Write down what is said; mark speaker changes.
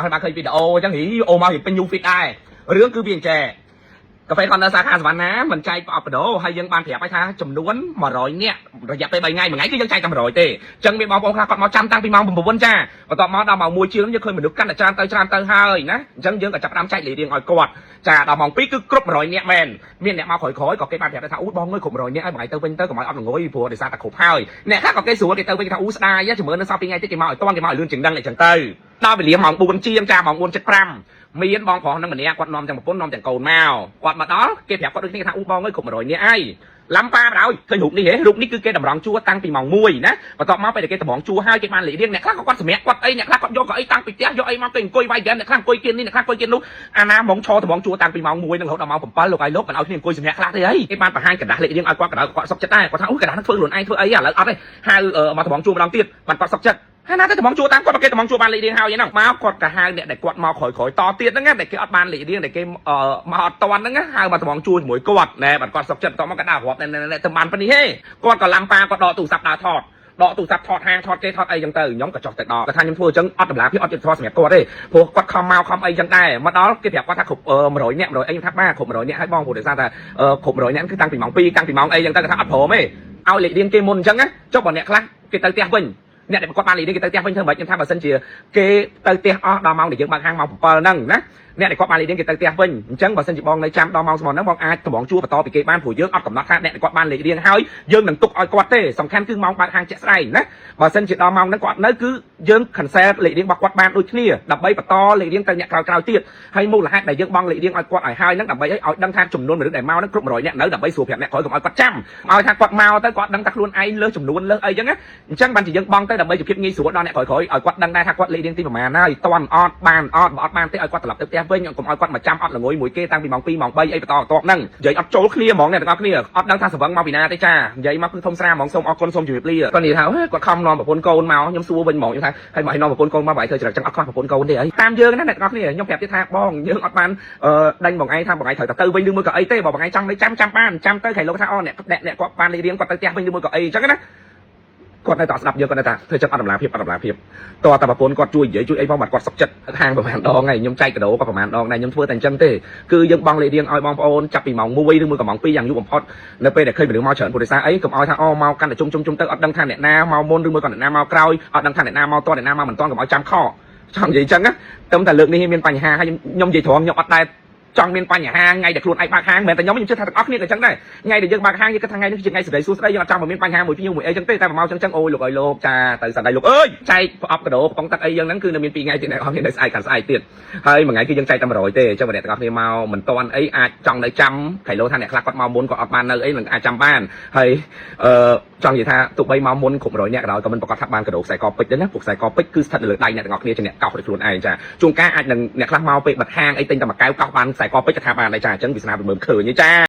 Speaker 1: ហើយបានឃើញវីដេអូអញ្ចឹងហីអូមកហីពេញ new feed ដែររឿងគឺវាអញ្ចេះកាហ្វេ corner សាខាសវណ្ណាមិនចែកប្រអប់កាដូហើយយើងបានប្រាប់ឲ្យថាចំនួន100នាក់រយៈពេល3ថ្ងៃមួយថ្ងៃគឺយើងចែកតែ100ទេអញ្ចឹងមានបងប្អូនខ្លះគាត់មកចាំតាំងពីម៉ោង9ចាបន្ទាប់មកដល់ម៉ោង1ជាងយើងឃើញមនុស្សកាន់តែច្រើនទៅច្រើនទៅហើយណាអញ្ចឹងយើងក៏ចាប់ផ្ដើមចែកលេខរៀងឲ្យគាត់ចាដល់ម៉ោង2គឺគ្រប់100នាក់មែនមានអ្នកមកក្រោយៗក៏គេបានប្រាប់ថាអូបងអើយគ្រប់100នាក់ហើយបងឯងទៅវិញទៅកុំឲ្យអត់ងុយព្រោះដោយសារតែគ្រប់ហើយអ្នកខ្លះក៏គេស្រួលគេទៅវិញថាអូស្ដាយជំរឿននៅសល់2ថ្ងៃទៀតគេមកឲ្យតាន់គេមកឲ្យលឿនជាងហ្នឹងអញ្ចឹងទៅដល់វេលាម៉ោង4ជាងចាម៉ោង4:75មានបងប្រុសនឹងម្នាក់គាត់នាំទាំងប្រពន្ធនាំទាំងកូនមកគាត់មកដល់គេប្រាប់គាត់ដូចគ្នាថាអូបងអើយគ្រប់100នាក់ហើយឡំប៉ាបណ្ដោយឃើញរូបនេះហ៎រូបនេះគឺគេតម្រង់ជួរតាំងពីម៉ោង1ណាបន្ទាប់មកពេលដែលគេតម្រង់ជួរហើយគេបានលេខរៀងអ្នកខ្លះក៏គាត់សម្រាប់គាត់អីអ្នកខ្លះគាត់យកកៅអីតាំងពីផ្ទះយកអីមកគេអង្គុយវាយហ្គេមអ្នកខ្លះអង្គុយគៀននេះអ្នកខ្លះអង្គុយគៀននោះអាណាម៉ោងឈរតម្រង់ជួរតាំងពីម៉ោង1នឹងរហូតដល់ម៉ោង7លោកឲ្យលោកមិនឲ្យគ្នាអង្គុយសម្រាប់ខ្លះទេអីគេបានបង្ហាញក្រដាសលេខរៀងឲ្យគាត់កដៅគាត់សុកចិត្តដែរគាត់ថាអូក្រដាសហ្នឹងធ្វើខ្លួនឯងធ្វើអីឥឡូវអត់ទេហៅមកតម្រង់ជួរម្ដងទៀតបានគាត់សុកចិត្តហើយណាទៅតម្រង់ជួរតាមគាត់គេតម្រង់ជួរបានលេខរៀងហើយហ្នឹងមកគាត់ក៏ហៅអ្នកដែលគាត់មកក្រោយក្រោយតទៀតហ្នឹងដែលគេអត់បានលេខរៀងដែលគេមកអត់តាន់ហ្នឹងហៅមកតម្រង់ជួរជាមួយគាត់ណែបាទគាត់សុកចិត្តតមកក៏ដើររាប់ណែទៅបានប៉ុណ្នេះហេគាត់ក៏ឡាំប៉ាគាត់ដកទូរស័ព្ទដើរថតដកទូរស័ព្ទថតហាងថតគេថតអីចឹងទៅខ្ញុំក៏ចុះទៅដល់គាត់ថាខ្ញុំធ្វើអញ្ចឹងអត់តម្លាភាពអត់យុត្តិធម៌សម្រាប់គាត់ទេព្រោះគាត់ខំមកខំអីចឹងដែរមកដល់គេប្រាប់គាត់ថាគ្រប់100នាក់100អីខ្ញុំថាបាទគ្រប់100នាក់ហើយបងព្រោះដោយសារតែគ្រប់100នាក់គឺតាំងពីម៉ោង2តាំងពីម៉ោងអីចឹងទៅគាត់ថាអត់ព្រមទេឲ្យលេខរៀងគេមុនអញ្ចឹងណាចុះបើអ្នកខ្លះគេទៅផ្ទះវិញអ្នកដែលគាត់បានលេខរៀងគេទៅផ្ទះវិញធ្វើម៉េចខ្ញុំថាបើសិនជាគេទៅផ្ទះអស់ដល់ម៉ោងដែលយើងបើកហាងម៉ោង7ហ្នឹងណាអ្នកដែលគាត់បានលេខរៀងគេទៅផ្ទះវិញអញ្ចឹងបើសិនជាបងនៅចាំដល់ម៉ោងស្មហ្នឹងបងអាចតម្រង់ជួរបន្តពីគេបានព្រោះយើងអត់កំណត់ថាអ្នកដែលគាត់បានលេខរៀងហើយយើងនឹងទុកឲ្យគាត់ទេសំខាន់គឺម៉ោងបើកហាងជាក់ស្ដែងណាបើសិនជាដល់ម៉ោងហ្នឹងគាត់នៅគឺយើង cancel លេខរៀងរបស់គាត់បានដូចគ្នាដើម្បីបន្តលេខរៀងទៅអ្នកក្រោយៗទៀតហើយមូលហេតុដែលយើងបង់លេខរៀងឲ្យគាត់ឲ្យហើយហ្នឹងដើម្បីឲ្យដឹងថាចំនួនមនុស្សដែលមកហ្នឹងគ្រប់100នាក់នៅដើម្បីស្រួលប្រាប់អ្នកក្រោយកុំឲ្យគាត់ចាំឲ្យថាគាត់មកទៅគាត់ដឹងថាខ្លួនឯងលើសចំនួនលើសអីចឹងណាអញ្ចឹងបានជាយើងបង់ទៅដើម្បីជាភាពងាយស្រួលដល់អ្នកក្រោយៗឲ្យគាត់ដឹងដែរថាគាត់លេខរៀងទីប្រមាណហើយតាន់អត់បានអត់បើអត់បានទេឲ្យគាត់ត្រឡប់ទៅផ្ទះវិញកុំឲ្យគាត់មកចាំអត់ល្ងុយមួយគេតាំងពីម៉ោង2ម៉ោង3អីបន្តបន្ទាប់ហ្នឹងនិយាយអត់ចូលគ្នាហ្មងអ្នកទាំងអស់គ្នាអត់ដឹងថាស្វឹងមកពីណាទេចានិយាយមកគឺធំស្រាហ្មងសូមអរគុណសូមជម្រាបលាគាត់និយាយថាគាត់ខំនាំប្រពន្ធកូនមកខ្ញុំសួរវិញហ្មងខ្ញុំថាហើយមកឲ្យនាំប្រពន្ធកូនមកបើឲ្យធ្វើចរិតចឹងអត់ខ្វះប្រពន្ធកូនទេអីតាមយើងណាអ្នកទាំងអស់គ្នាខ្ញុំប្រាប់ទៀតថាបងយើងអត់បានដេញបងឯងថាបងឯងត្រូវតែទៅវិញឬមួយក៏អីទេបើបងឯងចង់នៅចាំចាំបានចាំទៅខៃលោកថាអូអ្នកអ្នកគាត់បានលេខរៀងគាត់ទៅផ្ទះវិញឬមួយក៏អីអញ្ចឹងណាគាត់នៅតែស្ដាប់យើងគាត់នៅតែធ្វើចឹងអត់តម្លាភាពអត់តម្លាភាពតើតែប្រពន្ធគាត់ជួយនិយាយជួយអីផងបាត់គាត់សុកចិត្តហាងប្រហែលដងហើយខ្ញុំចែកកាដូក៏ប្រហែលដងដែរខ្ញុំធ្វើតែអញ្ចឹងទេគឺយើងបង់លេខរៀងឲ្យបងប្អូនចាប់ពីម៉ោង1ឬមួយក៏ម៉ោង2យ៉ាងយូរបំផុតនៅពេលដែលឃើញមនុស្សមកច្រើនពុទ្ធិសាអីកុំឲ្យថាអូមកកាន់តែជុំជុំជុំទៅអត់ដឹងថាអ្នកណាមកមុនឬមួយក៏អ្នកណាមកក្រោយអត់ដឹងថាអ្នកណាមកតអ្នកណាមកមិនតកុំឲ្យចាំខចង់និយាយអញ្ចឹងណាតែតែលើកនេះមានបញ្ហាហើយខ្ញុំនិយាយត្រង់ខ្ញុំអត់ដែរចង់មានបញ្ហាថ្ងៃដែលខ្លួនឯងបើកហាងមិនមែនតែខ្ញុំខ្ញុំជឿថាទាំងអស់គ្នាក៏អញ្ចឹងដែរថ្ងៃដែលយើងបើកហាងយើងគិតថាថ្ងៃនេះជាថ្ងៃសេរីសួស្តីយើងអត់ចង់មកមានបញ្ហាមួយភ្ញៀវមួយអីចឹងទេតែមកចឹងចឹងអូយលោកអើយលោកចាទៅសណ្ដីលោកអើយចែកប្រអប់កាដូកំប៉ុងទឹកអីយ៉ាងហ្នឹងគឺនៅមាន2ថ្ងៃទៀតអ្នកនរគ្នានៅស្អែកកាន់ស្អែកទៀតហើយមួយថ្ងៃគឺយើងចែកតែ100ទេអញ្ចឹងបើអ្នកទាំងអស់គ្នាមកមិនតាន់អីអាចចង់នៅចាំខៃឡូថាអ្នកខ្លះគាត់មកមុនគាត់អត់បាននៅអីនឹងអាចចាំបានហើយអឺចង់និយាយថាទោះបីមកមុនគ្រប់100នាក់ក៏ដោយក៏មិនប្រកាសថាបានកាដូខ្សែកពេជ្រទេណាព្រោះខ្សែកពេជ្រគឺស្ថិតនៅលើដៃអ្នកទាំងអស់គ្នាជាអ្នកកោសដោយខ្លួនឯងចាជួនកាលអាចនឹងអ្នកខ្លះមកពេលបិទហាងអីទិញតែមួយកែវកោសបានខ្សែកពេជ្រក៏ថាបានដែរចាអញ្ចឹងវាសនាវាមើលឃើញចា។